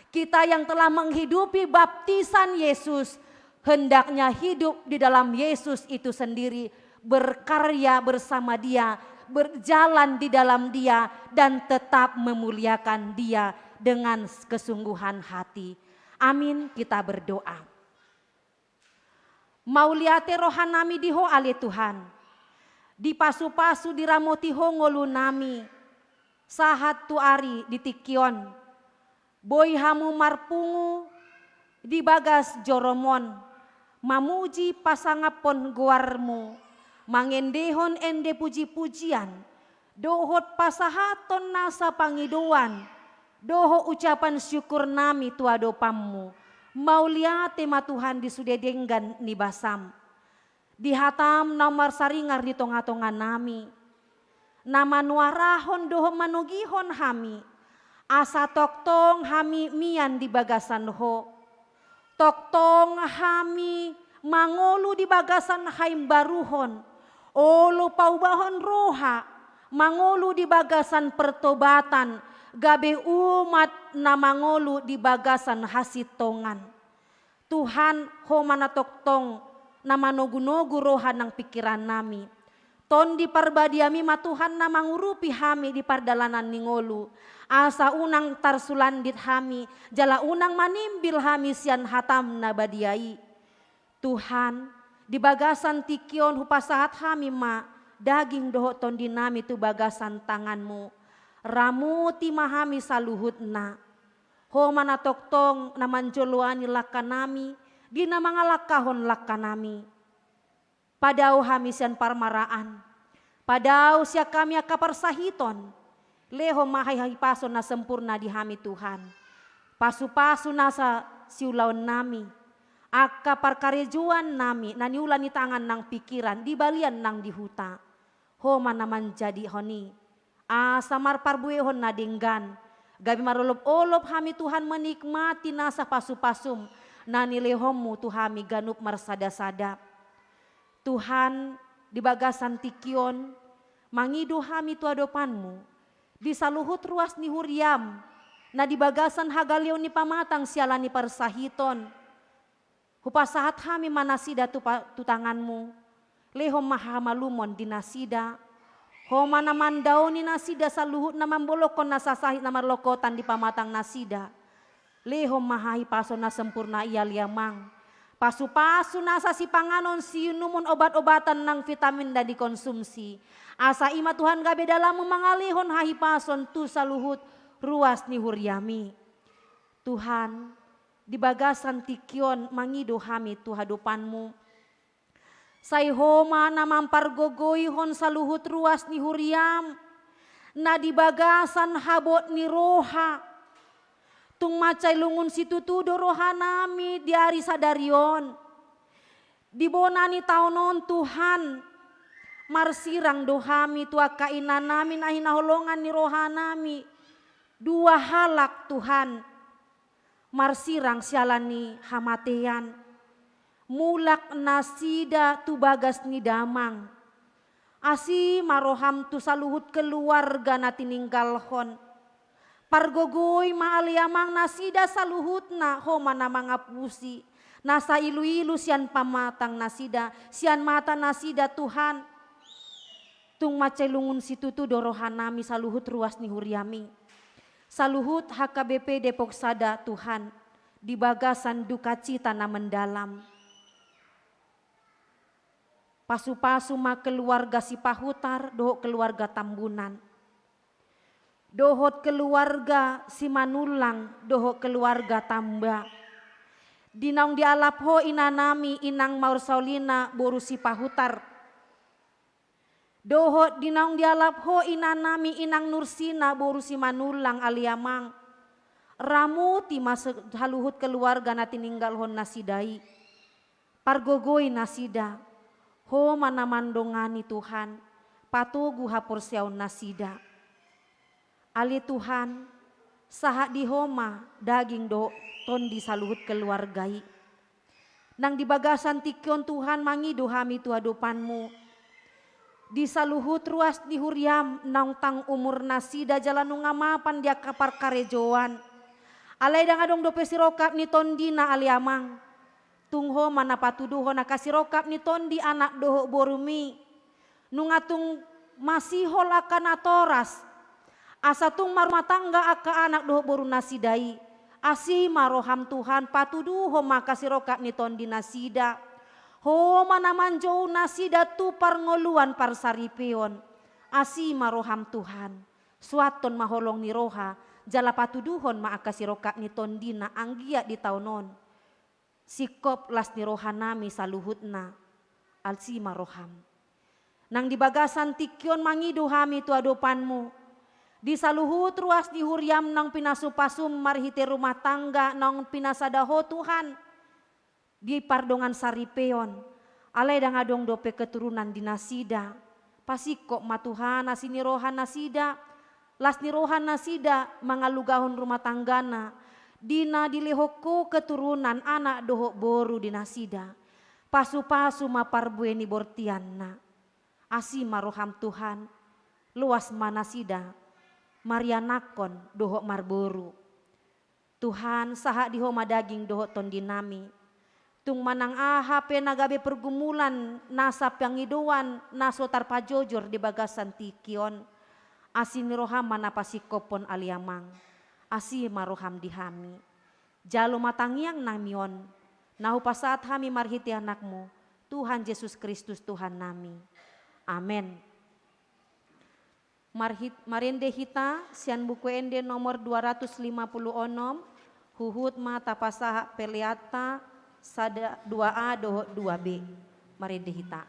Kita yang telah menghidupi baptisan Yesus, hendaknya hidup di dalam Yesus itu sendiri, berkarya bersama Dia, berjalan di dalam Dia, dan tetap memuliakan Dia dengan kesungguhan hati. Amin, kita berdoa. Mauliate rohanami di Ho ale Tuhan. Dipasupasu diramoti Ho ngolunami. Sahat tu ari di tingki on. Boi hamu marpungu di bagas joroMon, mamuji pasangaphon goarMu, mangendehon ende puji-pujian, dohot pasahathon nasa pangidoan, dohot ucapan syukur nami tu adopanMu. Mauliate ma Tuhan di sude denggan ni basaM. Di hataM na marsaringar di tonga-tonga nami, na manuarahon dohot manogihon hami, asa tongtong hami mian di bagasan Ho. Tongtong hami mangolu di bagasan haimbaruhon, olo paubahon roha, mangolu di bagasan pertobatan, gabe umat na mangolu di bagasan hasintongan. Tuhan, Ho ma na tongtong na manogu-nogu roha nang pingkiran nami. Tondi Parbadiami ma Tuhan na mangurupi hami di pardalanan ni ngolu, asa unang tarsulandit hami, jala unang manimbil hami sian hataM na badia i. Tuhan, di bagasan tingki on hupasahat hami ma daging dohot tondi nami tu bagasan tanganMu. Ramoti ma hami saluhutna. Ho ma na tongtong na manjoloani langka nami, di na mangalangkahon langka nami. Padao hami sian parmaraan, padao sian hami angka parsahiton, lehon ma hahipason na sempurna di hami Tuhan. Pasu-pasu nasa siulaonnami, angka parkarejoannami na niula ni tangan nang pikiran di balian nang di huta. Ho ma na manjadihon i, asa marparbuehon na denggan, gabe marolop-olop hami Tuhan menikmati nasa pasu-pasum na nilehonmu tu hami ganup marsada-sada. Tuhan, di bagasan tingki on, mangido hami tu adopanmu, di saluhut ruas ni huriam, na di bagasan hagaleon ni pamatang siala ni parsahiton. Hupasahat hami ma nasida tu pa-, tu tanganmu, lehon ma hamalumon di nasida, ho ma na mandaoni nasida saluhut na mambolongkon nasa sahit na marlokotan di pamatang nasida. Lehon ma hahipason na sempurna i ale Amang. Pasu-pasu nasa sipanganon siinumon obat-obatan nang vitamin na dikonsumsi. Asa i ma Tuhan gabe dalanmu mangalehon hahipason tu saluhut ruas ni huriami. Tuhan, di bagasan tingki on mangido hami tu adopanmu. Sai ho ma na mampargogoihon saluhut ruas ni huriam, na di bagasan habot ni roha. Tung mansai lungun situtu do rohanami di ari sadari on. Di bona ni taon on Tuhan, marsirang do hami tu angka inanami na hinaholongan ni rohanami. Dua halak Tuhan. Marsirang siala ni hamatean. Mulak nasida tu bagas ni damang. Asi ma roham tu saluhut keluarga na tininggalhon. Pargogoi ma ale Amang nasida saluhutna, ho ma na mangapusi nasa ilu-ilu sian pamatang nasida, sian mata nasida Tuhan. Tung mansai lungun situtu do rohanami saluhut ruas ni huriami. Saluhut H K B P Depok Sada Tuhan, di bagasan dukacita na mendalam. Pasu-pasu ma keluarga Sipahutar dohot keluarga Tambunan. Dohot keluarga Simanullang dohot keluarga Tamba. Di naung dialap ho inanami inang Maursaulina boru Sipahutar. Dohot di naung dialap ho inanami inang Nursina boru Simanullang ale Amang. Ramoti ma se-, saluhut keluarga na tininggalhon nasida i. Pargogoi nasida. Ho ma na mandongani Tuhan. Patogu haporseaon nasida. Ale Tuhan, sahat di Ho ma daging dohot tondi saluhut keluarga i. Nang di bagasan tingki on Tuhan mangido hami tu adopanmu. Di saluhut ruas ni huriam naung tang umur nasida jala nunga mapan di angka parkarejoan. Alai ndang adong dope sirongkap ni tondina ale Amang. Tung Ho ma na patuduhon angka sirongkap ni tondi anak dohot borumi. Nunga tung masihol angka natoras. Asa tung marumah tangga angka anak dohot boru nasida i. Asi ma roham Tuhan, patuduhon ma angka sirongkap ni tondi nasida. Ho ma na manjou nasida tu parngoluan parsaripeon. Asi ma roham Tuhan. Suanhon ma holong ni roha, jala patuduhon ma angka sirongkap ni tondina anggiat di taon on. Singkop las ni rohanami saluhutna, asi ma roham. Nang di bagasan tingki on mangido hami tu adopanmu. Di saluhut ruas ni huriam naung pinasupasum marhite rumah tangga naung pinasada Ho Tuhan. Di pardongan saripeon, alai ndang adong dope keturunan di nasida. Pasingkop ma Tuhan asi ni roha nasida, las ni roha nasida mangalugahon rumah tanggana, di na dilehon Ho keturunan anak dohot boru di nasida. Pasu-pasu ma parbue ni bortianna. Asi ma roham Tuhan, loas ma nasida marianakhon dohot marboru. Tuhan, sahat di Ho ma daging dohot tondinami. Tung manang aha pe na gabe pergumulan nasa pangidoan na so tarpajojor di bagasan tingki on, asi ni roham ma na pasingkophon ale Amang. Asi ma roham di hami. Jalo ma tangiangnami on, na hupasahat hami marhite Anakmu, Tuhan Jesus Kristus Tuhannami. Amen. Marhit-, marende hita sian Buku Ende nomor dua ratus lima puluh onom, huhut ma tapasahat peleanta sada, dua A dohot dua B. Marende hita.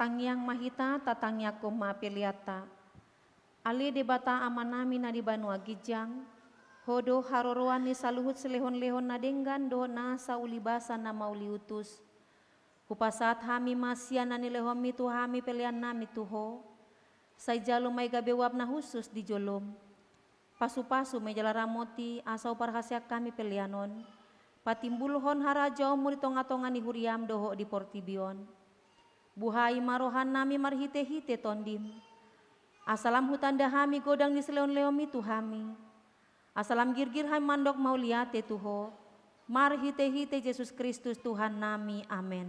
Tangiang ma hita, tatangiangkon ma peleanta. Ale Debata Amanami na di banua ginjang, Ho do haroroan ni saluhut silehonlehon na denggan dohot nasa ulibasa na mauliutus. Hupasahat hami ma sian na nilehonMi tu hami peleannami tu Ho, sai jalo ma i gabe uap na hushus di joloM. Pasupasu ma i jala ramoti asa huparhaseang hami pelean on patimbulhon harajaonMu di tongatonga ni huriaM dohot di portibi on. Buhai ma rohanami marhitehite TondiM, asa lam hutanda hami godang ni silehonlehonMi tu hami, asa lam girgir hami mandok mauliate tu Ho, marhitehite Jesus Kristus Tuhannami. Amen.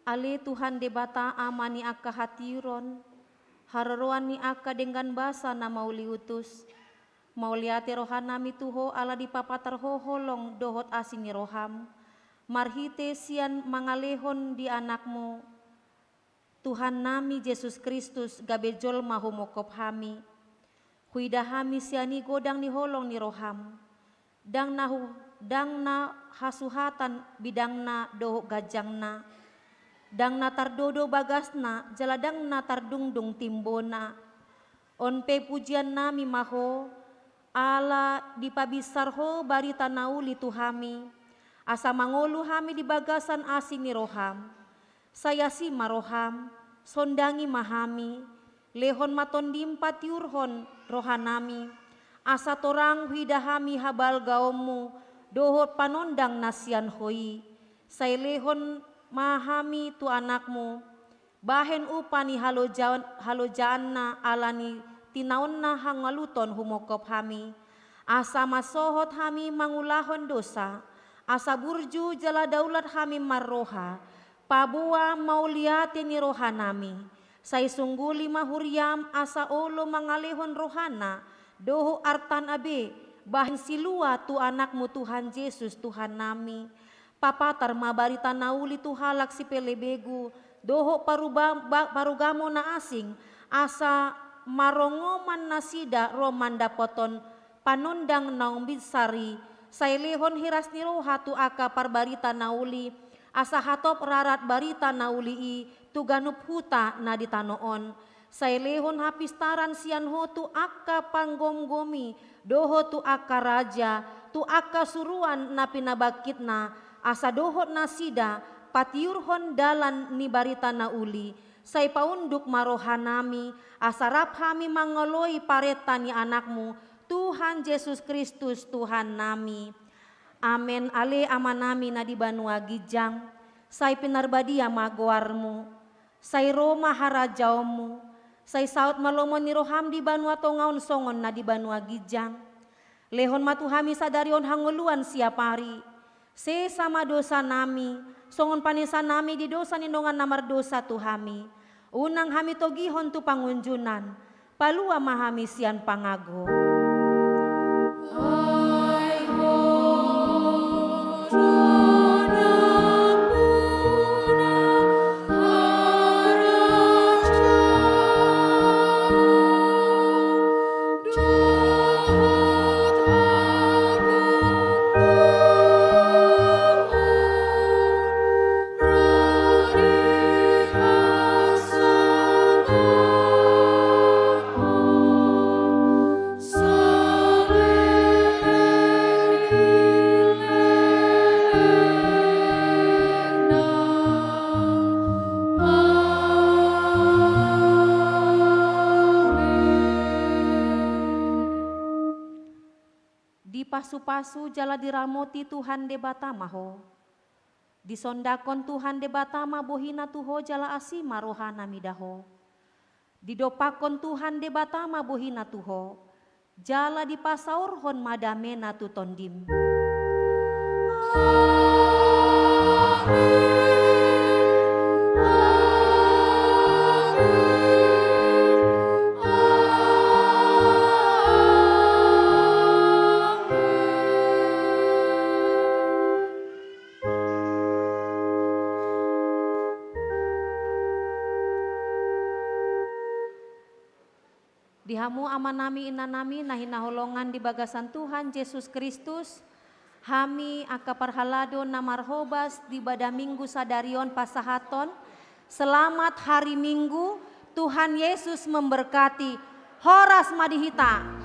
Ale Tuhan Debata, Ama ni angka hatiuron, haroroan ni angka denggan basa na mauliutus, mauliate rohanami tu Ho ala dipapatar Ho holong dohot asi ni rohaM, marhite sian mangalehon di AnakMu, Tuhannami Jesus Kristus, gabe jolma humongkop hami. Huida hami sian i godang ni holong ni rohaM. Ndang na hu-, ndang na hasuhatan bidangna dohot ganjangna. Ndang na tardodo bagasna, jala ndang na tardungdung timbona. On pe pujiannami ma Ho, ala dipabinsar Ho barita na uli tu hami, asa mangolu hami di bagasan asi ni rohaM. Sai asi ma rohaM, sondangi ma hami, lehon ma TondiM patiurhon rohanami, asa torang huida hami habalgaonMu dohot panondang na sian Ho i. Sai lehon ma hami tu AnakMu, bahen upa ni haloja-, halojaanna ala ni tinaonna hangaluton humongkop hami, asa masohot hami mangulahon dosa, asa burju jala daulat hami marroha, paboa mauliate ni rohanami. Sai sungguli ma huriaM asa olo mangalehon rohana dohot artana be, bahen silua tu AnakMu Tuhan Jesus Tuhannami. Papatar ma barita na uli tu halak sipelebegu, dohot paruba-, ba-, parugamo na asing, asa marongoman nasida ro mandapothon panondang naung binsar i. Sai lehon hiras ni roha tu angka parbarita na uli, asa hatop rarat barita na uli i tu ganup huta na di tano on. Sai lehon hapistaran sian Ho tu angka panggomgomi, dohot tu angka raja, tu angka suruan na pinabangkitna, asa dohot nasida patiurhon dalan ni barita na uli. Sai paunduk ma rohanami, asa rap hami mangoloi parenta ni AnakMu, Tuhan Jesus Kristus, Tuhannami. Amen. Ale Amanami na di banua ginjang, sai pinarbadia ma goarMu. Sai ro ma harajaonMu, sai saut ma lomo ni rohaM di banua tonga on songon na di banua ginjang. Lehon ma tu hami sadari on hangoluan siapari. Sesa ma dosanami, songon panesanami di dosa ni dongan na mardosa tu hami. Unang hami togihon tu pangunjunan, palua ma hami sian pangago. Dipasupasu jala diramoti Tuhan Debata ma ho. Disondangkon Tuhan Debata ma bohina tu ho jala asi ma rohana mida ho. Didompakhon Tuhan Debata ma bohina tu ho, jala dipasaorhon ma damena tu tondim. Di hamu amanami, inanami na hinaholongan di bagasan Tuhan Jesus Kristus, hami angka parhalado na marhobas di bada Minggu sadari on pasahathon, selamat hari Minggu, Tuhan Yesus memberkati, horas ma di hita.